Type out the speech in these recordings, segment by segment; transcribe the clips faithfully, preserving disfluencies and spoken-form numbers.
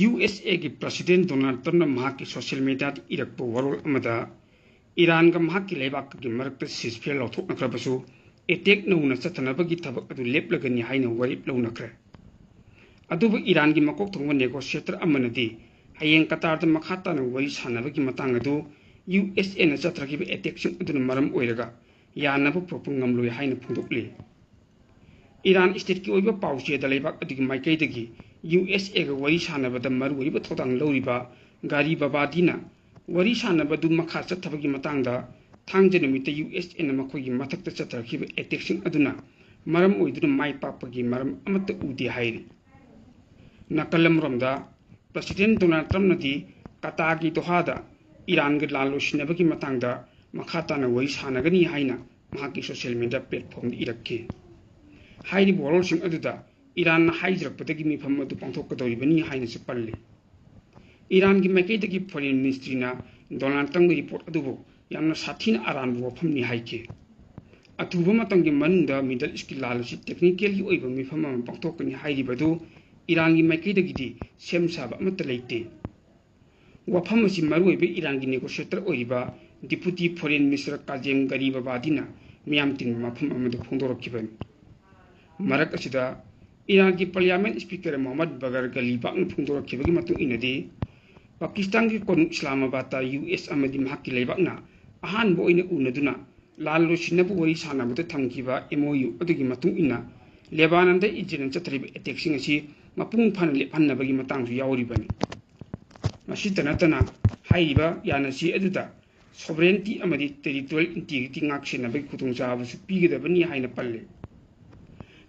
U S ꯑꯦꯒꯤ president Donald ꯇ꯭ꯔꯝꯞꯅ ꯃꯍꯥꯛꯀꯤ social ꯃꯤꯗꯤꯌꯥꯗ ꯏꯔꯛꯄ ꯋꯥꯔꯣꯜ ꯑꯃꯗ ꯏꯔꯥꯟꯒ ꯃꯍꯥꯛꯀꯤ ꯂꯩꯕꯥꯛꯀꯒꯤ ꯃꯔꯛꯇ ceasefire ꯂꯧꯊꯣꯛꯅꯈ꯭ꯔꯕꯁꯨ, ꯑꯦꯇꯦꯛ ꯅꯧꯅ ꯆꯠꯊꯅꯕꯒꯤ ꯊꯕꯛ ꯑꯗꯨ ꯂꯦꯞꯂꯒꯅꯤ ꯍꯥꯏꯅ ꯋꯥꯔꯦꯞ ꯂꯧꯅꯈ꯭ꯔꯦ꯫ ꯑꯗꯨꯕꯨ ꯏꯔꯥꯟꯒꯤ ꯃꯀꯣꯛ ꯊꯣꯡꯕ ꯅꯦꯒꯣꯁꯤꯌꯦꯇꯔ ꯑꯃꯅꯗꯤ ꯍꯌꯦꯡ ꯀꯇꯥꯔꯗ ꯃꯈꯥ ꯇꯥꯅ ꯋꯥꯔꯤ ꯁꯥꯟꯅꯕꯒꯤ ꯃꯇꯥꯡ ꯑꯗꯨ ꯌꯨ ꯑꯦꯁ ꯑꯦꯅ ꯆꯠꯊꯈꯤꯕ ꯑꯦꯇꯦꯛꯁꯤꯡ ꯑꯗꯨꯅ ꯃꯔꯝ ꯑꯣꯏꯔꯒ ꯌꯥꯅꯕ ꯄꯨꯔꯛꯄ ꯉꯝꯂꯣꯏ ꯍꯥꯏꯅ ꯐꯣꯡꯗꯣꯛꯂꯤ꯫ ꯏꯔꯥꯟ ꯏꯁꯇꯦꯠꯀꯤ ꯑꯣꯏꯕ ꯄꯥꯎꯆꯦꯗ ꯂꯩꯕꯥꯛ ꯑꯗꯨꯒꯤ ꯃꯥꯏꯀꯩꯗꯒꯤ ꯌꯨ ꯑꯦꯁ ꯑꯦꯒ ꯋꯥꯔꯤ ꯁꯥꯟꯅꯕꯗ ꯃꯔꯨꯑꯣꯏꯕ ꯊꯧꯗꯥꯡ ꯂꯧꯔꯤꯕ ꯒꯥꯔꯤ ꯕꯕꯥꯗꯤꯅ ꯋꯥꯔꯤ ꯁꯥꯟꯅꯕꯗꯨ ꯃꯈꯥ ꯆꯠꯊꯕꯒꯤ ꯃꯇꯥꯡꯗ ꯊꯥꯡꯖ ꯅꯨꯃꯤꯠꯇ ꯌꯨ ꯑꯦꯁ ꯑꯦꯅ ꯃꯈꯣꯏꯒꯤ ꯃꯊꯛꯇ ꯆꯠꯊꯔꯛꯈꯤꯕ ꯑꯦꯇꯦꯛꯁꯤꯡ ꯑꯗꯨꯅ ꯃꯔꯝ ꯑꯣꯏꯗꯨꯅ ꯃꯥꯏ ꯄꯥꯛꯄꯒꯤ ꯃꯔꯝ ꯑꯃꯠꯇ ꯎꯗꯦ ꯍꯥꯏꯔꯤ꯫ ꯅꯥꯀꯜ ꯑꯃꯔꯣꯝꯗ, ꯄ꯭ꯔꯁꯤꯗꯦꯟ ꯗꯣꯅꯥꯜꯗ ꯇ꯭ꯔꯝꯞꯅꯗꯤ ꯀꯇꯥꯔꯒꯤ ꯗꯣꯍꯥꯗ ꯏꯔꯥꯟꯒ ꯂꯥꯟ ꯂꯣꯏꯁꯤꯟꯅꯕꯒꯤ ꯃꯇꯥꯡꯗ ꯃꯈꯥ ꯇꯥꯅ ꯋꯥꯔꯤ ꯁꯥꯟꯅꯒꯅꯤ ꯍꯥꯏꯅ ꯃꯍꯥꯛꯀꯤ ꯁꯣꯁꯤꯌꯦꯜ ꯃꯤꯗꯤꯌꯥ ꯄ꯭ꯂꯦꯠꯐꯣꯝꯗ ꯏꯔꯛꯈꯤ꯫ ꯍꯥꯏꯔꯤꯕ ꯋꯥꯔꯣꯜꯁꯤꯡ ꯑꯗꯨꯗ ꯏꯔꯥꯟꯅ ꯍꯥꯏꯖꯔꯛꯄꯗꯒꯤ ꯃꯤꯐꯝ ꯑꯗꯨ ꯄꯥꯡꯊꯣꯛꯀꯗꯧꯔꯤꯕꯅꯤ ꯍꯥꯏꯅꯁꯨ ꯄꯜꯂꯤ꯫ ꯏꯔꯥꯟꯒꯤ ꯃꯥꯏꯀꯩꯗꯒꯤ ꯐꯣꯔꯦꯟ ꯃꯤꯅꯤꯁꯇ꯭ꯔꯤꯅ ꯗꯣꯅꯥꯜꯗ ꯇ꯭ꯔꯝꯞꯀꯤ ꯔꯤꯄꯣꯔꯠ ꯑꯗꯨꯕꯨ ꯌꯥꯝꯅ ꯁꯥꯊꯤꯅ ꯑꯔꯥꯟꯕ ꯋꯥꯐꯝꯅꯤ ꯍꯥꯏꯈꯤ꯫ ꯑꯊꯨꯕ ꯃꯇꯝꯒꯤ ꯃꯅꯨꯡꯗ ꯃꯤꯗꯜ ꯏꯁꯀꯤ ꯂꯥꯜ ꯑꯁꯤ ꯇꯦꯛꯅꯤꯀꯦꯜꯒꯤ ꯑꯣꯏꯕ ꯃꯤꯐꯝ ꯑꯃ ꯄꯥꯡꯊꯣꯛꯀꯅꯤ ꯍꯥꯏꯔꯤꯕ ꯑꯗꯨ ꯏꯔꯥꯟꯒꯤ ꯃꯥꯏꯀꯩꯗꯒꯤꯗꯤ ꯁꯦꯝ ꯁꯥꯕ ꯑꯃꯠꯇ ꯂꯩꯇꯦ꯫ ꯋꯥꯐꯝ ꯑꯁꯤ ꯃꯔꯨꯑꯣꯏꯕ ꯏꯔꯥꯟꯒꯤ ꯅꯦꯒꯣꯁꯤꯌꯦꯇꯔ ꯑꯣꯏꯔꯤꯕ ꯗꯤꯄꯨꯇꯤ ꯐꯣꯔꯦꯟ ꯃꯤꯅꯤꯁꯇꯔ ꯀꯥꯖꯦꯝ ꯒꯔꯤꯕꯕꯥꯗꯤꯅ ꯃꯤꯌꯥꯝ ꯇꯤꯟꯕ ꯃꯐꯝ ꯑꯃꯗ ꯐꯣꯡꯗꯣꯔꯛꯈꯤꯕꯅꯤ꯫ ꯃꯔꯛ ꯑꯁꯤꯗ, ꯏꯔꯥꯟꯒꯤ ꯄꯥꯔꯂꯤꯌꯥꯃꯦꯟ ꯏꯁꯄꯤꯀꯔ ꯃꯣꯍꯝꯃꯗ ꯕꯒꯔ ꯒꯂꯤꯕꯥꯛꯅ ꯐꯣꯡꯗꯣꯔꯛꯈꯤꯕꯒꯤ ꯃꯇꯨꯡ ꯏꯟꯅꯗꯤ, ꯄꯥꯀꯤꯁꯇꯥꯟꯒꯤ ꯀꯣꯅꯨꯡ ꯏꯁꯂꯥꯃꯥꯕꯥꯗꯇ ꯌꯨ ꯑꯦꯁ ꯑꯃꯗꯤ ꯃꯍꯥꯛꯀꯤ ꯂꯩꯕꯥꯛꯅ ꯑꯍꯥꯟꯕ ꯑꯣꯏꯅ ꯎꯅꯗꯨꯅ ꯂꯥꯜ ꯂꯣꯏꯁꯤꯟꯅꯕ ꯋꯥꯔꯤ ꯁꯥꯟꯅꯕꯗ ꯊꯝꯈꯤꯕ ꯑꯦꯝ ꯑꯣ ꯌꯨ ꯑꯗꯨꯒꯤ ꯃꯇꯨꯡ ꯏꯟꯅ ꯂꯦꯕꯥꯅꯟꯗ ꯏꯖꯔꯦꯜꯅ ꯆꯠꯊꯔꯤꯕ ꯑꯦꯇꯦꯛꯁꯤꯡ ꯑꯁꯤ ꯃꯄꯨꯡ ꯐꯥꯅ ꯂꯦꯞꯍꯟꯅꯕꯒꯤ ꯃꯇꯥꯡꯁꯨ ꯌꯥꯎꯔꯤꯕꯅꯤ꯫ ꯃꯁꯤꯇ ꯅꯠꯇꯅ, ꯍꯥꯏꯔꯤꯕ ꯌꯥꯅꯁꯤ ꯑꯗꯨꯗ ꯁꯣꯚꯔꯦꯟꯇꯤ ꯑꯃꯗꯤ ꯇꯦꯔꯤꯇꯣꯔꯤꯌꯦꯜ ꯏꯟꯇꯤꯒ꯭ꯔꯤꯇꯤ ꯉꯥꯛꯁꯦꯟꯅꯕꯒꯤ ꯈꯨꯗꯣꯡꯆꯥꯕꯁꯨ ꯄꯤꯒꯗꯕꯅꯤ ꯍꯥꯏꯅ ꯄꯜꯂꯤ꯫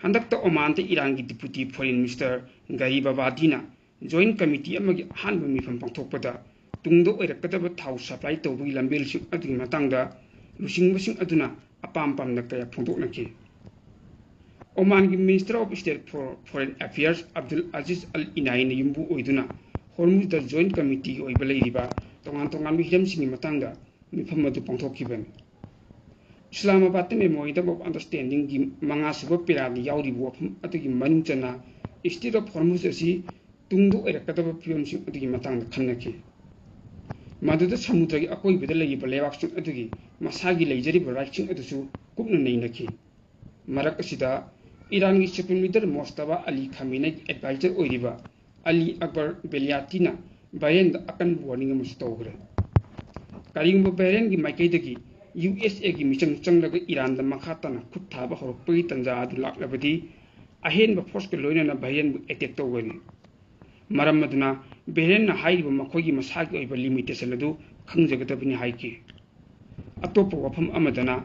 ꯍꯟꯗꯛꯇ ꯑꯣꯃꯥꯟꯗ ꯏꯔꯥꯟꯒꯤ ꯗꯤꯄꯨꯇꯤ ꯐꯣꯔꯦꯟ ꯃꯤꯅꯤꯁꯇꯔ ꯒꯔꯤꯕꯕꯥꯗꯤꯅ ꯖꯣꯏꯟ ꯀꯃꯤꯇꯤ ꯑꯃꯒꯤ ꯑꯍꯥꯟꯕ ꯃꯤꯐꯝ ꯄꯥꯡꯊꯣꯛꯄꯗ ꯇꯨꯡꯗ ꯑꯣꯏꯔꯛꯀꯗꯕ ꯊꯥꯎ ꯁꯄ꯭ꯂꯥꯏ ꯇꯧꯕꯒꯤ ꯂꯝꯕꯦꯜꯁꯤꯡ ꯑꯗꯨꯒꯤ ꯃꯇꯥꯡꯗ ꯂꯨꯆꯤꯡꯕꯁꯤꯡ ꯑꯗꯨꯅ ꯑꯄꯥꯝ ꯄꯥꯝꯅ ꯀꯌꯥ ꯐꯣꯡꯗꯣꯛꯅꯈꯤ꯫ ꯑꯣꯃꯥꯟꯒꯤ Minister of State for Foreign Affairs Abdul Aziz ꯑꯜ ꯏꯅꯥꯏꯅ ꯌꯨꯝꯕꯨ ꯑꯣꯏꯗꯨꯅ ꯍꯣꯔꯃꯨꯖꯗ ꯖꯣꯏꯟ ꯀꯃꯤꯇꯤꯒꯤ ꯑꯣꯏꯕ ꯂꯩꯔꯤꯕ ꯇꯣꯉꯥꯟ ꯇꯣꯉꯥꯟꯕ ꯍꯤꯔꯝꯁꯤꯡꯒꯤ ꯃꯇꯥꯡꯗ ꯃꯤꯐꯝ ꯑꯗꯨ ꯄꯥꯡꯊꯣꯛꯈꯤꯕꯅꯤ꯫ ꯏꯁꯂꯥꯃꯥꯕꯥꯗꯇ Memorandum of Understandingꯒꯤ ꯃꯉꯥꯁꯨꯕ ꯄꯦꯔꯥꯗ ꯌꯥꯎꯔꯤꯕ ꯋꯥꯐꯝ ꯑꯗꯨꯒꯤ ꯃꯅꯨꯡ ꯆꯟꯅ Strait of Hormuz ꯑꯁꯤ ꯇꯨꯡꯗ ꯑꯣꯏꯔꯛꯀꯗꯕ ꯐꯤꯕꯝꯁꯤꯡ ꯑꯗꯨꯒꯤ ꯃꯇꯥꯡꯗ ꯈꯟꯅꯈꯤ꯫ ꯃꯗꯨꯗ ꯁꯃꯨꯗ꯭ꯔꯒꯤ ꯑꯀꯣꯏꯕꯗ ꯂꯩꯔꯤꯕ ꯂꯩꯕꯥꯛꯁꯤꯡ ꯑꯗꯨꯒꯤ ꯃꯁꯥꯒꯤ ꯂꯩꯖꯔꯤꯕ ꯔꯥꯏꯠꯁꯤꯡ ꯑꯗꯨꯁꯨ ꯀꯨꯞꯅ ꯅꯩꯅꯈꯤ꯫ ꯃꯔꯛ ꯑꯁꯤꯗ ꯏꯔꯥꯟꯒꯤ ꯁꯨꯄ꯭ꯔꯤꯝ ꯂꯤꯗꯔ ꯃꯣꯁꯇꯕꯥ ꯑꯂꯤ ꯈꯥꯃꯦꯅꯩꯒꯤ ꯑꯦꯗꯚꯥꯏꯖꯔ ꯑꯣꯏꯔꯤꯕ ꯑꯂꯤ ꯑꯛꯕꯔ ꯕꯦꯂꯤꯌꯥꯇꯤꯅ ꯕꯍꯔꯦꯟꯗ ꯑꯀꯟꯕ ꯋꯥꯔꯅꯤꯡ ꯑꯃꯁꯨ ꯇꯧꯈ꯭ꯔꯦ꯫ ꯀꯔꯤꯒꯨꯝꯕ ꯕꯍꯔꯦꯟꯒꯤ ꯃꯥꯏꯀꯩꯗꯒꯤ ꯌꯨ ꯑꯦꯁ ꯑꯦꯒꯤ ꯃꯤꯆꯪ ꯆꯪꯂꯒ ꯏꯔꯥꯟꯗ ꯃꯈꯥ ꯇꯥꯅ ꯈꯨꯠ ꯊꯥꯕ ꯍꯧꯔꯛꯄꯒꯤ ꯇꯥꯟꯖꯥ ꯑꯗꯨ ꯂꯥꯛꯂꯕꯗꯤ, ꯑꯍꯦꯟꯕ ꯐꯣꯔꯁꯀ ꯂꯣꯏꯅꯅ ꯕꯍꯔꯦꯟꯕꯨ ꯑꯦꯇꯦꯛ ꯇꯧꯒꯅꯤ꯫ ꯃꯔꯝ ꯑꯗꯨꯅ ꯕꯍꯔꯦꯟꯅ ꯍꯥꯏꯔꯤꯕ ꯃꯈꯣꯏꯒꯤ ꯃꯁꯥꯒꯤ ꯑꯣꯏꯕ ꯂꯤꯃꯤꯇꯦꯁꯟ ꯑꯗꯨ ꯈꯪꯖꯒꯗꯕꯅꯤ ꯍꯥꯏꯈꯤ꯫ ꯑꯇꯣꯞꯄ ꯋꯥꯐꯝ ꯑꯃꯗꯅ,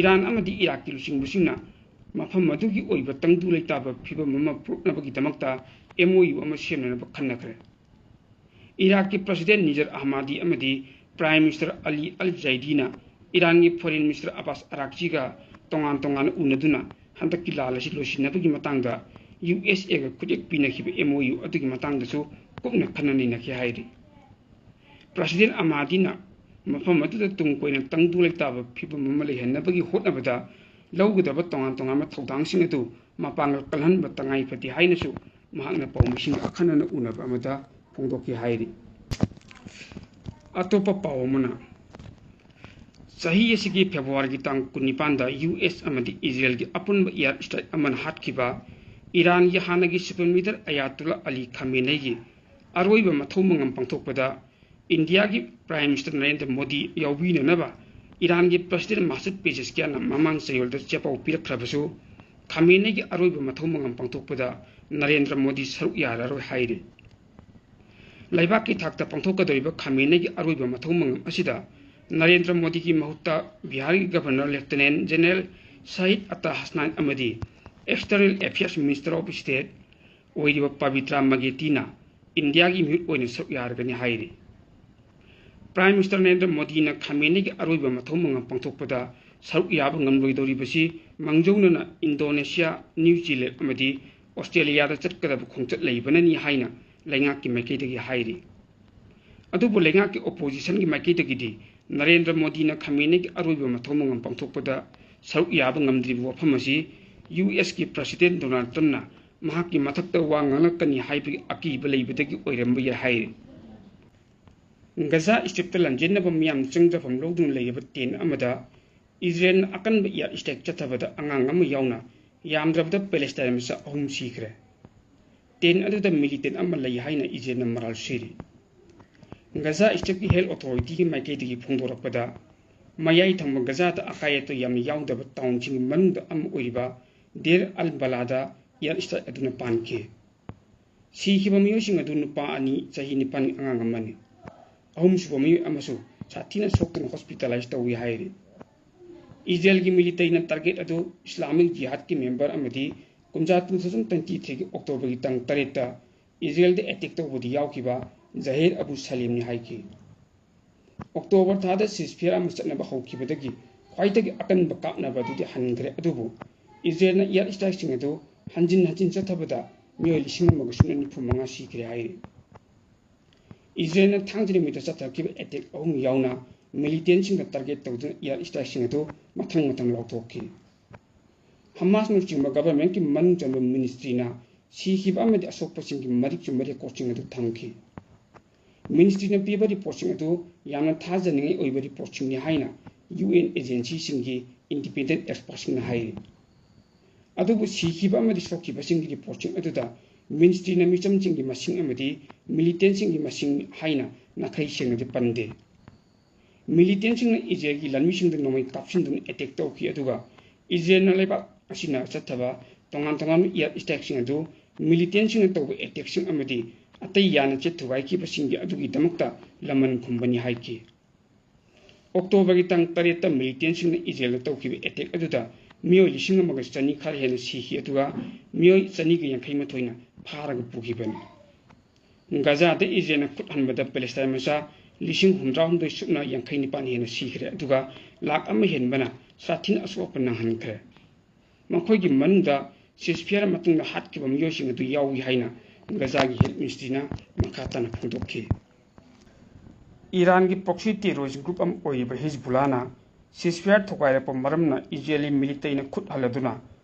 ꯏꯔꯥꯟ ꯑꯃꯗꯤ ꯏꯔꯥꯛꯀꯤ ꯂꯨꯆꯤꯡꯕꯁꯤꯡꯅ ꯃꯐꯝ ꯑꯗꯨꯒꯤ ꯑꯣꯏꯕ ꯇꯪꯗꯨ ꯂꯩꯇꯥꯕ ꯐꯤꯕꯝ ꯑꯃ ꯄꯨꯔꯛꯅꯕꯒꯤꯗꯃꯛꯇ ꯑꯦꯝ ꯑꯣ ꯌꯨ ꯑꯃ ꯁꯦꯝꯅꯅꯕ ꯈꯟꯅꯈ꯭ꯔꯦ꯫ ꯏꯔꯥꯛꯀꯤ ꯄ꯭ꯔꯁꯤꯗꯦꯟ ꯅꯤꯖꯔ ꯑꯍꯃꯥꯗꯤ ꯑꯃꯗꯤ ꯄ꯭ꯔꯥꯏꯝ ꯃꯤꯅꯤꯁꯇꯔ ꯑꯂꯤ ꯑꯜ ꯖꯥꯏꯗꯤꯅ ꯏꯔꯥꯟꯒꯤ ꯐꯣꯔꯦꯟ ꯃꯤꯅꯤꯁꯇꯔ ꯑꯕꯥꯁ ꯑꯔꯥꯛꯆꯤꯒ ꯇꯣꯉꯥꯟ ꯇꯣꯉꯥꯟꯅ ꯎꯅꯗꯨꯅ ꯍꯟꯗꯛꯀꯤ ꯂꯥꯟ ꯑꯁꯤ ꯂꯣꯏꯁꯤꯟꯅꯕꯒꯤ ꯃꯇꯥꯡꯗ U S ꯑꯦꯒ ꯈꯨꯠꯌꯦꯛ ꯄꯤꯅꯈꯤꯕ M O U ꯑꯗꯨꯒꯤ ꯃꯇꯥꯡꯗꯁꯨ ꯀꯨꯞꯅ ꯈꯟꯅ ꯅꯩꯅꯈꯤ ꯍꯥꯏꯔꯤ꯫ ꯄ꯭ꯔꯁꯤꯗꯦꯟ ꯑꯃꯥꯗꯤꯅ ꯃꯐꯝ ꯑꯗꯨꯗ ꯇꯨꯡ ꯀꯣꯏꯅ ꯇꯪꯗꯨ ꯂꯩꯇꯥꯕ ꯐꯤꯕꯝ ꯑꯃ ꯂꯩꯍꯟꯅꯕꯒꯤ ꯍꯣꯠꯅꯕꯗ ꯂꯧꯒꯗꯕ ꯇꯣꯉꯥꯟ ꯇꯣꯉꯥꯟꯕ ꯊꯧꯗꯥꯡꯁꯤꯡ ꯑꯗꯨ ꯃꯄꯥꯡꯒꯜ ꯀꯜꯍꯟꯕ ꯇꯉꯥꯏ ꯐꯗꯦ ꯍꯥꯏꯅꯁꯨ ꯃꯍꯥꯛꯅ ꯄꯥꯎꯃꯤꯁꯤꯡꯒ ꯑꯈꯟꯅꯅ ꯎꯅꯕ ꯑꯃꯗ ꯐꯣꯡꯗꯣꯛꯈꯤ ꯍꯥꯏꯔꯤ꯫ ꯑꯇꯣꯞꯄ ꯄꯥꯎ ꯑꯃꯅ, ꯆꯍꯤ ꯑꯁꯤꯒꯤ ꯐꯦꯕ꯭ꯔꯨꯋꯥꯔꯤꯒꯤ ꯇꯥꯡ ꯀꯨꯟꯅꯤꯄꯥꯟꯗ ꯌꯨ ꯑꯦꯁ ꯑꯃꯗꯤ ꯏꯖꯔꯦꯜꯒꯤ ꯑꯄꯨꯟꯕ ꯏꯌꯥꯔ ꯁ꯭ꯇ꯭ꯔꯥꯏꯛ ꯑꯃꯅ ꯍꯥꯠꯈꯤꯕ ꯏꯔꯥꯟꯒꯤ ꯍꯥꯟꯅꯒꯤ ꯁꯨꯄ꯭ꯔꯤꯝ ꯂꯤꯗꯔ ꯑꯌꯥꯇꯨꯜꯂꯥ ꯑꯂꯤ ꯈꯥꯃꯦꯅꯩꯒꯤ ꯑꯔꯣꯏꯕ ꯃꯊꯧ ꯃꯉꯝ ꯄꯥꯡꯊꯣꯛꯄꯗ ꯏꯟꯗꯤꯌꯥꯒꯤ ꯄ꯭ꯔꯥꯏꯝ ꯃꯤꯅꯤꯁꯇꯔ ꯅꯔꯦꯟꯗ꯭ꯔ ꯃꯣꯗꯤ ꯌꯥꯎꯕꯤꯅꯅꯕ ꯏꯔꯥꯟꯒꯤ ꯄ꯭ꯔꯁꯤꯗꯦꯟ ꯃꯥꯁꯨꯗ ꯄꯦꯖꯦꯁꯀꯤꯌꯥꯟꯅ ꯃꯃꯥꯡ ꯆꯌꯣꯜꯗ ꯆꯦꯄꯥꯎ ꯄꯤꯔꯛꯈ꯭ꯔꯕꯁꯨ, ꯈꯥꯃꯦꯅꯩꯒꯤ ꯑꯔꯣꯏꯕ ꯃꯊꯧ ꯃꯉꯝ ꯄꯥꯡꯊꯣꯛꯄꯗ ꯅꯔꯦꯟꯗ꯭ꯔ ꯃꯣꯗꯤ ꯁꯔꯨꯛ ꯌꯥꯔꯔꯣꯏ ꯍꯥꯏꯔꯤ꯫ ꯂꯩꯕꯥꯛꯀꯤ ꯊꯥꯛꯇ ꯄꯥꯡꯊꯣꯛꯀꯗꯧꯔꯤꯕ ꯈꯥꯃꯦꯅꯩꯒꯤ ꯑꯔꯣꯏꯕ ꯃꯊꯧ ꯃꯉꯝ ꯑꯁꯤꯗ ꯅꯔꯦꯟꯗ꯭ꯔ ꯃꯣꯗꯤꯒꯤ ꯃꯍꯨꯠꯇ ꯕꯤꯍꯥꯔꯒꯤ ꯒꯚꯔꯅꯔ ꯂꯦꯐꯇꯤꯅꯦꯟ ꯖꯦꯅꯔꯦꯜ ꯁꯍꯤꯗ ꯑꯇꯥ ꯍꯁꯅꯥꯏꯟ ꯑꯃꯗꯤ external affairs minister of state ꯑꯣꯏꯔꯤꯕ ꯄꯕꯤꯇ꯭ꯔꯥ ꯃꯒꯦꯇꯤꯅ ꯏꯟꯗꯤꯌꯥꯒꯤ ꯃꯤꯍꯨꯠ ꯑꯣꯏꯅ ꯁꯔꯨꯛ ꯌꯥꯔꯒꯅꯤ ꯍꯥꯏꯔꯤ꯫ ꯄ꯭ꯔꯥꯏꯝ ꯃꯤꯅꯤꯁꯇꯔ ꯅꯔꯦꯟꯗ꯭ꯔ ꯃꯣꯗꯤꯅ ꯈꯥꯃꯦꯅꯩꯒꯤ ꯑꯔꯣꯏꯕ ꯃꯊꯧ ꯃꯉꯝ ꯄꯥꯡꯊꯣꯛꯄꯗ ꯁꯔꯨꯛ ꯌꯥꯕ ꯉꯝꯂꯣꯏꯗꯧꯔꯤꯕꯁꯤ ꯃꯥꯡꯖꯧꯅꯅ ꯏꯟꯗꯣꯅꯦꯁꯤꯌꯥ, ꯅ꯭ꯌꯨ ꯖꯤꯂꯦꯟꯗ ꯑꯃꯗꯤ ꯑꯣꯁꯇ꯭ꯔꯦꯂꯤꯌꯥꯗ ꯆꯠꯀꯗꯕ ꯈꯣꯡꯆꯠ ꯂꯩꯕꯅꯅꯤ ꯍꯥꯏꯅ ꯂꯩꯉꯥꯛꯀꯤ ꯃꯥꯏꯀꯩꯗꯒꯤ ꯍꯥꯏꯔꯤ꯫ ꯑꯗꯨꯕꯨ ꯂꯩꯉꯥꯛꯀꯤ ꯑꯣꯄꯣꯖꯤꯁꯟꯒꯤ ꯃꯥꯏꯀꯩꯗꯒꯤꯗꯤ ꯅꯔꯦꯟꯗ꯭ꯔ ꯃꯣꯗꯤꯅ ꯈꯥꯃꯦꯅꯩꯒꯤ ꯑꯔꯣꯏꯕ ꯃꯊꯧ ꯃꯉꯝ ꯄꯥꯡꯊꯣꯛꯄꯗ ꯁꯔꯨꯛ ꯌꯥꯕ ꯉꯝꯗ꯭ꯔꯤꯕ ꯋꯥꯐꯝ ꯑꯁꯤ ꯌꯨ ꯑꯦꯁꯀꯤ ꯄ꯭ꯔꯁꯤꯗꯦꯟ ꯗꯣꯅꯥꯜꯗ ꯇ꯭ꯔꯝꯞꯅ ꯃꯍꯥꯛꯀꯤ ꯃꯊꯛꯇ ꯋꯥ ꯉꯥꯡꯂꯛꯀꯅꯤ ꯍꯥꯏꯕꯒꯤ ꯑꯀꯤꯕ ꯂꯩꯕꯗꯒꯤ ꯑꯣꯏꯔꯝꯕ ꯌꯥꯏ ꯍꯥꯏꯔꯤ꯫ ꯒꯖꯥ ꯁ꯭ꯇ꯭ꯔꯤꯞꯇ ꯂꯥꯟꯖꯦꯟꯅꯕ ꯃꯤꯌꯥꯝꯅ ꯆꯪꯖꯐꯝ ꯂꯧꯗꯨꯅ ꯂꯩꯔꯤꯕ ꯇꯦꯟ ꯑꯃꯗ ꯏꯖꯔꯦꯜꯅ ꯑꯀꯟꯕ ꯏꯌꯥꯔ ꯁ꯭ꯇ꯭ꯔꯥꯏꯛ ꯆꯠꯊꯕꯗ ꯑꯉꯥꯡ ꯑꯃ ꯌꯥꯎꯅ ꯌꯥꯝꯗ꯭ꯔꯕꯗ ꯄꯦꯂꯦꯁꯇꯥꯏꯟ ꯃꯆꯥ ꯑꯍꯨꯝ ꯁꯤꯈ꯭ꯔꯦ꯫ ꯇꯦꯟ ꯑꯗꯨꯗ ꯃꯤꯂꯤꯇꯦꯟ ꯑꯃ ꯂꯩ ꯍꯥꯏꯅ ꯏꯖꯔꯦꯜꯅ ꯃꯔꯥꯜ ꯁꯤꯔꯤ꯫ ꯒꯖꯥ ꯁ꯭ꯇ꯭ꯔꯤꯞꯀꯤ ꯍꯦꯜꯊ ꯑꯣꯊꯣꯔꯤꯇꯤꯒꯤ ꯃꯥꯏꯀꯩꯗꯒꯤ ꯐꯣꯡꯗꯣꯔꯛꯄꯗ, ꯃꯌꯥꯏ ꯊꯪꯕ ꯒꯖꯥꯗ ꯑꯀꯥꯏ ꯑꯇꯣꯏ ꯌꯥꯝꯅ ꯌꯥꯎꯗꯕ ꯇꯥꯎꯟꯁꯤꯡꯒꯤ ꯃꯅꯨꯡꯗ ꯑꯃ ꯑꯣꯏꯔꯤꯕ ꯗꯦꯔ ꯑꯜ ꯕꯂꯥꯗ ꯏꯌꯥꯔ ꯁ꯭ꯇ꯭ꯔꯥꯏꯛ ꯑꯗꯨꯅ ꯄꯥꯟꯈꯤ꯫ ꯁꯤꯈꯤꯕ ꯃꯤꯑꯣꯏꯁꯤꯡ ꯑꯗꯨ ꯅꯨꯄꯥ ꯑꯅꯤ, ꯆꯍꯤ ꯅꯤꯄꯥꯟꯒꯤ ꯑꯉꯥꯡ ꯑꯃꯅꯤ꯫ ꯑꯍꯨꯝꯁꯨꯕ ꯃꯤꯑꯣꯏ ꯑꯃꯁꯨ ꯁꯥꯊꯤꯅ ꯁꯣꯛꯇꯨꯅ ꯍꯣꯁꯄꯤꯇꯥꯂꯥꯏꯖ ꯇꯧꯏ ꯍꯥꯏꯔꯤ꯫ ꯏꯖꯔꯦꯜꯒꯤ ꯃꯤꯂꯤꯇꯔꯤꯅ ꯇꯥꯔꯒꯦꯠ ꯑꯗꯨ ꯏꯁꯂꯥꯃꯤꯛ ꯖꯤꯍꯥꯗꯀꯤ ꯃꯦꯝꯕꯔ ꯑꯃꯗꯤ ꯀꯨꯝꯖꯥ two thousand twenty threeꯒꯤ ꯑꯣꯛꯇꯣꯕꯔꯒꯤ ꯇꯥꯡ ꯇꯔꯦꯠꯇ ꯏꯖꯔꯦꯜꯗ ꯑꯦꯇꯦꯛ ꯇꯧꯕꯗ ꯌꯥꯎꯈꯤꯕ ꯖꯍꯤꯔ ꯑꯕꯨ ꯁꯂꯤꯝꯅꯤ ꯍꯥꯏꯈꯤ꯫ ꯑꯣꯛꯇꯣꯕꯔ ꯊꯥꯗ ꯁꯤꯖꯐꯤꯌꯔ ꯑꯃ ꯆꯠꯅꯕ ꯍꯧꯈꯤꯕꯗꯒꯤ ꯈ꯭ꯋꯥꯏꯗꯒꯤ ꯑꯀꯟꯕ ꯀꯥꯞꯅꯕ ꯑꯗꯨꯗꯤ ꯍꯟꯈ꯭ꯔꯦ, ꯑꯗꯨꯕꯨ ꯏꯖꯔꯦꯜꯅ ꯏꯌꯥꯔ ꯁ꯭ꯇ꯭ꯔꯥꯏꯛꯁꯤꯡ ꯑꯗꯨ ꯍꯟꯖꯤꯟ ꯍꯟꯖꯤꯟ ꯆꯠꯊꯕꯗ ꯃꯤꯑꯣꯏ ꯂꯤꯁꯤꯡ ꯑꯃꯒ ꯁꯨꯞꯅ ꯅꯤꯐꯨ ꯃꯉꯥ ꯁꯤꯈ꯭ꯔꯦ ꯍꯥꯏꯔꯤ꯫ ꯏꯖꯔꯦꯜꯅ ꯊꯥꯡꯖ ꯅꯨꯃꯤꯠꯇ ꯆꯠꯊꯈꯤꯕ ꯑꯦꯇꯦꯛ ꯑꯍꯨꯝ ꯌꯥꯎꯅ ꯃꯤꯂꯤꯇꯦꯟꯁꯤꯡꯗ ꯇꯥꯔꯒꯦꯠ ꯇꯧꯗꯨꯅ ꯏꯌꯥꯔ ꯁ꯭ꯇ꯭ꯔꯥꯏꯛꯁꯤꯡ ꯑꯗꯨ ꯃꯊꯪ ꯃꯊꯪ ꯂꯥꯎꯊꯣꯛꯈꯤ꯫ ꯍꯃꯥꯁꯅꯆꯤꯡꯕ ꯒꯚꯔꯟꯃꯦꯟꯠꯀꯤ ꯃꯅꯨꯡ ꯆꯟꯕ ꯃꯤꯅꯤꯁꯇ꯭ꯔꯤꯅ ꯁꯤꯈꯤꯕ ꯑꯃꯗꯤ ꯑꯁꯣꯛꯄꯁꯤꯡꯒꯤ ꯃꯔꯤꯛ ꯆꯨꯝꯕ ꯔꯦꯀꯣꯔꯗꯁꯤꯡ ꯑꯗꯨ ꯊꯝꯈꯤ꯫ ꯃꯤꯅꯤꯁꯇ꯭ꯔꯤꯅ ꯄꯤꯕ ꯔꯤꯄꯣꯔꯠꯁꯤꯡ ꯑꯗꯨ ꯌꯥꯝꯅ ꯊꯥꯖꯅꯤꯡꯉꯥꯏ ꯑꯣꯏꯕ ꯔꯤꯄꯣꯔꯠꯁꯤꯡꯅꯤ ꯍꯥꯏꯅ ꯌꯨ ꯑꯦꯟ ꯑꯦꯖꯦꯟꯁꯤꯁꯤꯡꯒꯤ ꯏꯟꯗꯤꯄꯦꯟꯗꯦꯟꯠ ꯑꯦꯛꯁꯄꯔꯠꯁꯤꯡꯅ ꯍꯥꯏꯔꯤ꯫ ꯑꯗꯨꯕꯨ ꯁꯤꯈꯤꯕ ꯑꯃꯗꯤ ꯁꯣꯛꯈꯤꯕꯁꯤꯡꯒꯤ ꯔꯤꯄꯣꯔꯠꯁꯤꯡ ꯑꯗꯨꯗ ꯃꯤꯅꯤꯁꯇ꯭ꯔꯤꯅ ꯃꯤꯆꯝꯁꯤꯡꯒꯤ ꯃꯁꯤꯡ ꯑꯃꯗꯤ ꯃꯤꯂꯤꯇꯦꯟꯁꯤꯡꯒꯤ ꯃꯁꯤꯡ ꯍꯥꯏꯅ ꯅꯥꯈꯩ ꯁꯦꯡꯅꯗꯤ ꯄꯟꯗꯦ꯫ ꯃꯤꯂꯤꯇꯦꯟꯁꯤꯡꯅ ꯏꯖꯔꯦꯜꯒꯤ ꯂꯥꯟꯃꯤꯁꯤꯡꯗ ꯅꯣꯡꯃꯩ ꯀꯥꯞꯁꯤꯟꯗꯨꯅ ꯑꯦꯇꯦꯛ ꯇꯧꯈꯤ, ꯑꯗꯨꯒ ꯏꯖꯔꯦꯜꯅ ꯂꯩꯕꯥꯛ ꯑꯁꯤꯅ ꯆꯠꯊꯕ ꯇꯣꯉꯥꯟ ꯇꯣꯉꯥꯟꯕ ꯏꯌꯥꯔ ꯁ꯭ꯇ꯭ꯔꯥꯏꯛꯁꯤꯡ ꯑꯗꯨ ꯃꯤꯂꯤꯇꯦꯟꯁꯤꯡꯅ ꯇꯧꯕ ꯑꯦꯇꯦꯛꯁꯤꯡ ꯑꯃꯗꯤ ꯑꯇꯩ ꯌꯥꯅ ꯆꯦꯠ ꯊꯨꯒꯥꯏꯈꯤꯕꯁꯤꯡꯒꯤ ꯑꯗꯨꯒꯤꯗꯃꯛꯇ ꯂꯃꯟ ꯈꯨꯝꯕꯅꯤ ꯍꯥꯏꯈꯤ꯫ ꯑꯣꯛꯇꯣꯕꯔꯒꯤ ꯇꯥꯡ ꯇꯔꯦꯠꯇ ꯃꯤꯂꯤꯇꯦꯟꯁꯤꯡꯅ ꯏꯖꯔꯦꯜꯗ ꯇꯧꯈꯤꯕ ꯑꯦꯇꯦꯛ ꯑꯗꯨꯗ ꯃꯤꯑꯣꯏ ꯂꯤꯁꯤꯡ ꯑꯃꯒ ꯆꯅꯤ ꯈꯔ ꯍꯦꯟꯅ ꯁꯤꯈꯤ, ꯑꯗꯨꯒ ꯃꯤꯑꯣꯏ ꯆꯅꯤꯒ ꯌꯥꯡꯈꯩ ꯃꯥꯊꯣꯏꯅ ꯐꯥꯔꯒ ꯄꯨꯈꯤꯕꯅꯤ꯫ ꯒꯖꯥꯗ ꯏꯖꯔꯦꯜꯅ ꯈꯨꯠ ꯍꯟꯕꯗ ꯄꯦꯂꯦꯁꯇꯥꯏꯟ ꯃꯆꯥ ꯂꯤꯁꯤꯡ ꯍꯨꯝꯗ꯭ꯔꯥ ꯍꯨꯝꯗꯣꯏ ꯁꯨꯞꯅ ꯌꯥꯡꯈꯩ ꯅꯤꯄꯥꯟ ꯍꯦꯟꯅ ꯁꯤꯈ꯭ꯔꯦ, ꯑꯗꯨꯒ ꯂꯥꯈ ꯑꯃ ꯍꯦꯟꯕꯅ ꯁꯥꯊꯤꯅ ꯑꯁꯣꯛ ꯑꯄꯟ ꯅꯪꯍꯟꯈ꯭ꯔꯦ꯫ ꯃꯈꯣꯏꯒꯤ ꯃꯅꯨꯡꯗ ꯁꯤꯖꯐꯤꯌꯔ ꯃꯇꯨꯡꯗ ꯍꯥꯠꯈꯤꯕ ꯃꯤꯑꯣꯏꯁꯤꯡ ꯑꯗꯨ ꯌꯥꯎꯏ ꯍꯥꯏꯅ ꯒꯖꯥꯒꯤ ꯍꯦꯜꯊ ꯃꯤꯅꯤꯁꯇ꯭ꯔꯤꯅ ꯃꯈꯥ ꯇꯥꯅ ꯐꯣꯡꯗꯣꯛꯈꯤ꯫ ꯏꯔꯥꯟꯒꯤ ꯄ꯭ꯔꯣꯛꯁꯤ ꯇꯦꯔꯣꯔꯤꯁ ꯒ꯭ꯔꯨꯞ ꯑꯃ ꯑꯣꯏꯔꯤꯕ ꯍꯤꯖꯕꯨꯜꯂꯥꯅ ꯁꯤꯖꯐꯤꯌꯔ ꯊꯨꯒꯥꯏꯔꯛꯄ ꯃꯔꯝꯅ ꯏꯖꯔꯦꯂꯤ ꯃꯤꯂꯤꯇꯔꯤꯅ ꯈꯨꯠ ꯍꯜꯂꯗꯨꯅ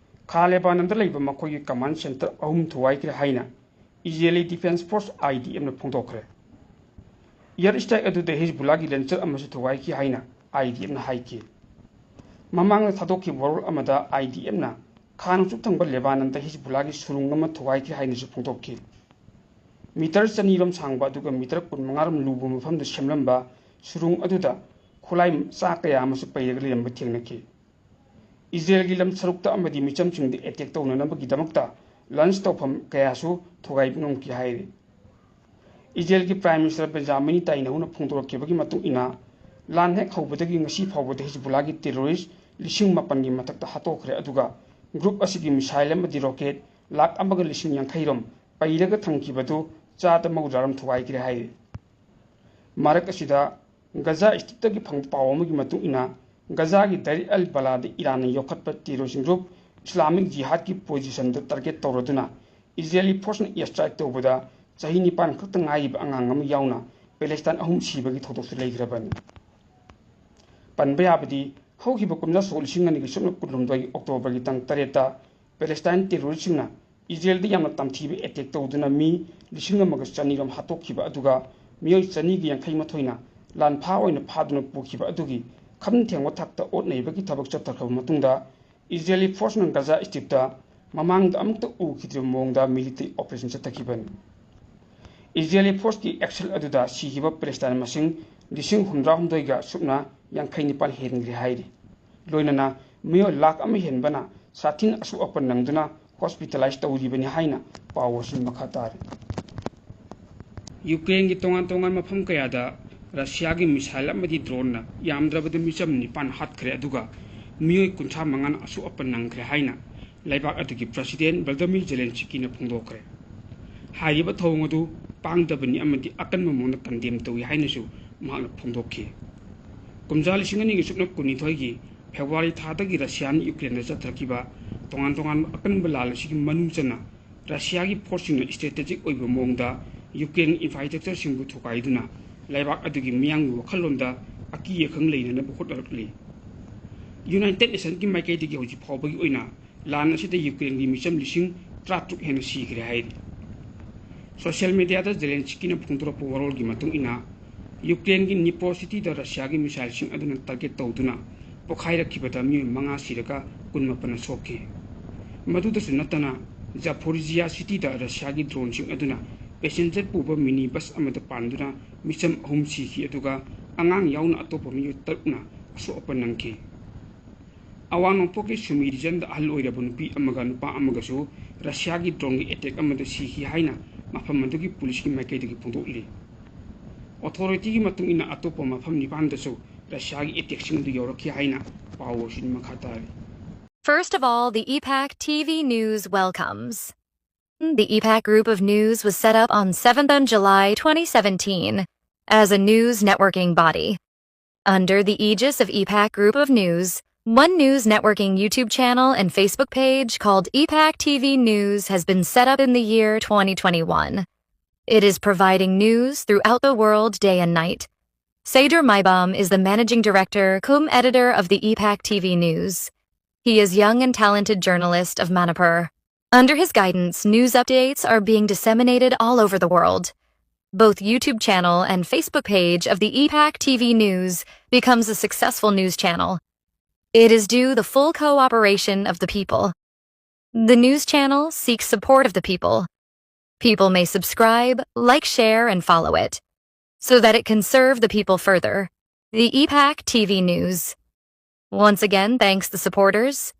ꯈꯥ ꯂꯦꯕꯥꯅꯟꯗ ꯂꯩꯕ ꯃꯈꯣꯏꯒꯤ command centre ꯑꯍꯨꯝ ꯊꯨꯒꯥꯏꯈ꯭ꯔꯦ ꯍꯥꯏꯅ Israeli Defense Force, IDF ꯅ ꯐꯣꯡꯗꯣꯛꯈ꯭ꯔꯦ꯫ Air strike ꯑꯗꯨꯗ ꯍꯤꯖꯕꯨꯜꯂꯥꯒꯤ launcher ꯑꯃꯁꯨ ꯊꯨꯒꯥꯏꯈꯤ ꯍꯥꯏꯅ IDF ꯅ ꯍꯥꯏꯈꯤ꯫ ꯃꯃꯥꯡꯗ ꯊꯥꯗꯣꯛꯈꯤꯕ ꯋꯥꯔꯣꯜ ꯑꯃꯗ IDF ꯅ ꯈꯥ ꯅꯣꯡꯆꯨꯞ ꯊꯪꯕ ꯂꯦꯕꯥꯅꯟꯗ ꯍꯤꯖꯕꯨꯜꯂꯥꯒꯤ ꯁꯨꯔꯨꯡ ꯑꯃ ꯊꯨꯒꯥꯏꯈꯤ ꯍꯥꯏꯅꯁꯨ ꯐꯣꯡꯗꯣꯛꯈꯤ꯫ Metre ꯆꯅꯤ ꯔꯣꯝ ꯁꯥꯡꯕ ꯑꯗꯨꯒ metre ꯀꯨꯟꯃꯉꯥ ꯔꯣꯝ ꯂꯨꯕ ꯃꯐꯝꯗ ꯁꯦꯝꯂꯝꯕ ꯁꯨꯔꯨꯡ ꯑꯗꯨꯗ ꯈꯨꯠꯂꯥꯏ ꯆꯥꯛ ꯀꯌꯥ ꯑꯃꯁꯨ ꯄꯩꯔꯒ ꯂꯩꯔꯝꯕ ꯊꯦꯡꯅꯈꯤ꯫ ꯏꯖꯔꯦꯜꯒꯤ ꯂꯝ ꯁꯔꯨꯛꯇ ꯑꯃꯗꯤ ꯃꯤꯆꯝꯁꯤꯡꯗ attack ꯇꯧꯅꯅꯕꯒꯤꯗꯃꯛꯇ launch ꯇꯧꯐꯝ ꯀꯌꯥꯁꯨ ꯊꯨꯒꯥꯏꯕ ꯉꯝꯈꯤ ꯍꯥꯏꯔꯤ꯫ ꯏꯖꯔꯦꯜꯒꯤ Prime Minister ꯕꯦꯟꯖꯥꯃꯤꯟ ꯅꯦꯇꯥꯟꯌꯥꯍꯨꯅ ꯐꯣꯡꯗꯣꯔꯛꯈꯤꯕꯒꯤ ꯃꯇꯨꯡ ꯏꯟꯅ, ꯂꯥꯟ ꯍꯦꯛ ꯍꯧꯕꯗꯒꯤ ꯉꯁꯤ ꯐꯥꯎꯕꯗ ꯍꯤꯖꯕꯨꯜꯂꯥꯒꯤ terrorist ꯂꯤꯁꯤꯡ ꯃꯥꯄꯟꯒꯤ ꯃꯊꯛꯇ ꯍꯥꯠꯇꯣꯛꯈ꯭ꯔꯦ, ꯑꯗꯨꯒ group ꯑꯁꯤꯒꯤ missile ꯑꯃꯗꯤ rocket ꯂꯥꯈ ꯑꯃꯒ ꯂꯤꯁꯤꯡ ꯌꯥꯡꯈꯩ ꯔꯣꯝ ꯄꯩꯔꯒ ꯊꯝꯈꯤꯕꯗꯨ ꯆꯥꯗ ꯃꯧꯗ꯭ꯔꯥ ꯔꯣꯝ ꯊꯨꯒꯥꯏꯈ꯭ꯔꯦ ꯍꯥꯏꯔꯤ꯫ ꯃꯔꯛ ꯑꯁꯤꯗ, ꯒꯖꯥ ꯁ꯭ꯇ꯭ꯔꯤꯞꯇꯒꯤ ꯐꯪꯕ ꯄꯥꯎ ꯑꯃꯒꯤ ꯃꯇꯨꯡ ꯏꯟꯅ, ꯒꯖꯥꯒꯤ ꯗꯥꯏꯔ ꯑꯜ ꯕꯂꯥꯗ ꯏꯔꯥꯟꯅ ꯌꯣꯛꯈꯠꯄ terrorist group Islamic Jihadꯀꯤ positionꯗ target ꯇꯧꯔꯗꯨꯅ Israeli forceꯅ air strike ꯇꯧꯕꯗ ꯆꯍꯤ ꯅꯤꯄꯥꯟ ꯈꯛꯇ ꯉꯥꯏꯔꯤꯕ ꯑꯉꯥꯡ ꯑꯃ ꯌꯥꯎꯅ Palestine ꯑꯍꯨꯝ ꯁꯤꯕꯒꯤ ꯊꯧꯗꯣꯛꯁꯨ ꯂꯩꯈ꯭ꯔꯕꯅꯤ꯫ ꯄꯟꯕ ꯌꯥꯕꯗꯤ, ꯍꯧꯈꯤꯕ ꯀꯨꯝꯖꯥ ꯁꯣꯛ ꯂꯤꯁꯤꯡ ꯑꯅꯤꯒ ꯁꯨꯞꯅ ꯀꯨꯟꯍꯨꯝꯗꯣꯏꯒꯤ Octoberꯒꯤ ꯇꯥꯡ ꯇꯔꯦꯠꯇ Palestine terroristꯁꯤꯡꯅ ꯏꯖꯔꯦꯜꯗ ꯌꯥꯝꯅ ꯇꯝꯊꯤꯕ attack ꯇꯧꯗꯨꯅ ꯃꯤ ꯂꯤꯁꯤꯡ ꯑꯃꯒ ꯆꯅꯤ ꯔꯣꯝ ꯍꯥꯠꯇꯣꯛꯈꯤꯕ, ꯑꯗꯨꯒ ꯃꯤꯑꯣꯏ ꯆꯅꯤꯒ ꯌꯥꯡꯈꯩ ꯃꯥꯊꯣꯏꯅ ꯂꯥꯟꯐꯥ ꯑꯣꯏꯅ ꯐꯥꯗꯨꯅ ꯄꯨꯈꯤꯕ ꯑꯗꯨꯒꯤ ꯈꯝ ꯊꯦꯡꯕ ꯊꯥꯛꯇ ꯑꯣꯠ ꯅꯩꯕꯒꯤ ꯊꯕꯛ ꯆꯠꯊꯈ꯭ꯔꯕ ꯃꯇꯨꯡꯗ, Israeli forceꯅ ꯒꯖꯥ ꯁ꯭ꯇ꯭ꯔꯤꯞꯇ ꯃꯃꯥꯡꯗ ꯑꯃꯨꯛꯇ ꯎꯈꯤꯗ꯭ꯔꯤꯕ ꯃꯑꯣꯡꯗ military operation ꯆꯠꯊꯈꯤꯕꯅꯤ꯫ Israeli forceꯀꯤ action ꯑꯗꯨꯗ ꯁꯤꯈꯤꯕ Palestine ꯃꯁꯤꯡ ꯂꯤꯁꯤꯡ ꯍꯨꯝꯗ꯭ꯔꯥꯍꯨꯝꯗꯣꯏꯒ ꯁꯨꯞꯅ ꯌꯥꯡꯈꯩ ꯅꯤꯄꯥꯟ ꯍꯦꯟꯈ꯭ꯔꯦ ꯍꯥꯏꯔꯤ꯫ ꯂꯣꯏꯅꯅ ꯃꯤꯑꯣꯏ ꯂꯥꯈ ꯑꯃ ꯍꯦꯟꯕꯅ ꯁꯥꯊꯤꯅ ꯑꯁꯣꯛ ꯑꯄꯟ ꯅꯪꯗꯨꯅ hospitalize ꯇꯧꯔꯤꯕꯅꯤ ꯍꯥꯏꯅ ꯄꯥꯎ ꯑꯁꯤ ꯃꯈꯥ ꯇꯥꯔꯤ꯫ ꯌꯨꯀ꯭ꯔꯦꯟꯒꯤ ꯇꯣꯉꯥꯟ ꯇꯣꯉꯥꯟꯕ ꯃꯐꯝ ꯀꯌꯥꯗ ꯔꯁꯤꯌꯥꯒꯤ missile ꯑꯃꯗꯤ droneꯅ ꯌꯥꯝꯗ꯭ꯔꯕꯗ ꯃꯤꯆꯝ ꯅꯤꯄꯥꯟ ꯍꯥꯠꯈ꯭ꯔꯦ, ꯑꯗꯨꯒ ꯃꯤꯑꯣꯏ ꯀꯨꯟꯊ꯭ꯔꯥ ꯃꯉꯥꯅ ꯑꯁꯣꯛ ꯑꯄꯟ ꯅꯪꯈ꯭ꯔꯦ ꯍꯥꯏꯅ ꯂꯩꯕꯥꯛ ꯑꯗꯨꯒꯤ President Volodymyr Zelenskyꯅ ꯐꯣꯡꯗꯣꯛꯈ꯭ꯔꯦ꯫ ꯍꯥꯏꯔꯤꯕ ꯊꯧꯑꯣꯡ ꯑꯗꯨ ꯄꯥꯡꯗꯕꯅꯤ ꯑꯃꯗꯤ ꯑꯀꯟꯕ ꯃꯑꯣꯡꯗ condemn ꯇꯧꯏ ꯍꯥꯏꯅꯁꯨ ꯃꯍꯥꯛꯅ ꯐꯣꯡꯗꯣꯛꯈꯤ꯫ ꯀꯨꯝꯖꯥ ꯂꯤꯁꯤꯡ ꯑꯅꯤꯒ ꯁꯨꯞꯅ ꯀꯨꯟꯅꯤꯊꯣꯏꯒꯤ February ꯊꯥꯗꯒꯤ ꯔꯁꯤꯌꯥꯅ ꯌꯨꯀ꯭ꯔꯦꯟꯗ ꯆꯠꯊꯔꯛꯈꯤꯕ ꯇꯣꯉꯥꯟ ꯇꯣꯉꯥꯟꯕ ꯑꯀꯟꯕ ꯂꯥꯜ ꯑꯁꯤꯒꯤ ꯃꯅꯨꯡ ꯆꯟꯅ ꯔꯁꯤꯌꯥꯒꯤ forceꯁꯤꯡꯅ strategic ꯑꯣꯏꯕ ꯃꯑꯣꯡꯗ ꯌꯨꯀ꯭ꯔꯦꯟꯒꯤ infrastructureꯁꯤꯡꯕꯨ ꯊꯨꯒꯥꯏꯗꯨꯅ ꯂꯩꯕꯥꯛ ꯑꯗꯨꯒꯤ ꯃꯤꯌꯥꯝꯒꯤ ꯋꯥꯈꯜꯂꯣꯟꯗ ꯑꯀꯤ ꯑꯈꯪ ꯂꯩꯅꯅꯕ ꯍꯣꯠꯅꯔꯛꯂꯤ꯫ United Nationsꯀꯤ ꯃꯥꯏꯀꯩꯗꯒꯤ ꯍꯧꯖꯤꯛ ꯐꯥꯎꯕꯒꯤ ꯑꯣꯏꯅ ꯂꯥꯟ ꯑꯁꯤꯗ ꯌꯨꯀ꯭ꯔꯦꯟꯒꯤ ꯃꯤꯆꯝ ꯂꯤꯁꯤꯡ ꯇꯔꯥꯇꯔꯨꯛ ꯍꯦꯟꯅ ꯁꯤꯈ꯭ꯔꯦ ꯍꯥꯏꯔꯤ꯫ ꯁꯣꯁꯤꯌꯦꯜ ꯃꯤꯗꯤꯌꯥꯗ ꯖꯦꯂꯦꯟꯁꯀꯤꯅ ꯐꯣꯡꯗꯣꯔꯛꯄ ꯋꯥꯔꯣꯜꯒꯤ ꯃꯇꯨꯡ ꯏꯟꯅ, ꯌꯨꯀ꯭ꯔꯦꯟꯒꯤ ꯅꯤꯄ꯭ꯔꯣ ꯁꯤꯇꯤꯗ ꯔꯁꯤꯌꯥꯒꯤ ꯃꯤꯁꯥꯏꯜꯁꯤꯡ ꯑꯗꯨꯅ ꯇꯥꯔꯒꯦꯠ ꯇꯧꯗꯨꯅ ꯄꯣꯈꯥꯏꯔꯛꯈꯤꯕꯗ ꯃꯤꯑꯣꯏ ꯃꯉꯥ ꯁꯤꯔꯒ ꯀꯨꯟ ꯃꯥꯄꯟꯅ ꯁꯣꯛꯈꯤ꯫ ꯃꯗꯨꯗꯁꯨ ꯅꯠꯇꯅ, ꯖꯥꯄꯣꯔꯤꯖꯤꯌꯥ ꯁꯤꯇꯤꯗ ꯔꯁꯤꯌꯥꯒꯤ ꯗ꯭ꯔꯣꯟꯁꯤꯡ ꯑꯗꯨꯅ ꯄꯦꯁꯦꯟꯖꯔ ꯄꯨꯕ ꯃꯤꯅꯤ ꯕꯁ ꯑꯃꯗ ꯄꯥꯟꯗꯨꯅ ꯃꯤꯆꯝ ꯑꯍꯨꯝ ꯁꯤꯈꯤ, ꯑꯗꯨꯒ ꯑꯉꯥꯡ ꯌꯥꯎꯅ ꯑꯇꯣꯞꯄ ꯃꯤꯑꯣꯏ ꯇꯔꯨꯛꯅ ꯑꯁꯣꯛ ꯑꯄꯟ ꯅꯪꯈꯤ꯫ ꯑꯋꯥꯡ ꯅꯣꯡꯄꯣꯛꯀꯤ ꯁꯨꯃꯤ ꯔꯤꯖꯟꯗ ꯑꯍꯜ ꯑꯣꯏꯔꯕ ꯅꯨꯄꯤ ꯑꯃꯒ ꯅꯨꯄꯥ ꯑꯃꯒꯁꯨ ꯔꯁꯤꯌꯥꯒꯤ ꯗ꯭ꯔꯣꯟꯒꯤ ꯑꯦꯇꯦꯛ ꯑꯃꯗ ꯁꯤꯈꯤ ꯍꯥꯏꯅ ꯃꯐꯝ ꯑꯗꯨꯒꯤ ꯄꯨꯂꯤꯁꯀꯤ ꯃꯥꯏꯀꯩꯗꯒꯤ ꯐꯣꯡꯗꯣꯛꯂꯤ꯫ ꯑꯣꯊꯣꯔꯤꯇꯤꯒꯤ ꯃꯇꯨꯡ ꯏꯟꯅ, ꯑꯇꯣꯞꯄ ꯃꯐꯝ ꯅꯤꯄꯥꯟꯗꯁꯨ ꯔꯁꯤꯌꯥꯒꯤ ꯑꯦꯇꯦꯛꯁꯤꯡ ꯑꯗꯨ ꯌꯧꯔꯛꯈꯤ ꯍꯥꯏꯅ ꯄꯥꯎ ꯑꯁꯤꯅ ꯃꯈꯥ ꯇꯥꯔꯤ꯫ First of all, the E PAC T V News welcomes. The E PAC Group of News was set up on seventh of July twenty seventeen as a news networking body. Under the aegis of E PAC Group of News, One News Networking YouTube channel and Facebook page called E PAC T V News has been set up in the year twenty twenty-one. It is providing news throughout the world day and night. Seydur Maibam is the managing director cum editor of the E PAC T V News. He is young and talented journalist of Manipur. Under his guidance, news updates are being disseminated all over the world. Both YouTube channel and Facebook page of the E PAC T V News becomes a successful news channel. It is due the full cooperation of the people. The news channel seeks support of the people. People may subscribe, like, share, and follow it so that it can serve the people further. The E PAC T V News once again thanks the supporters,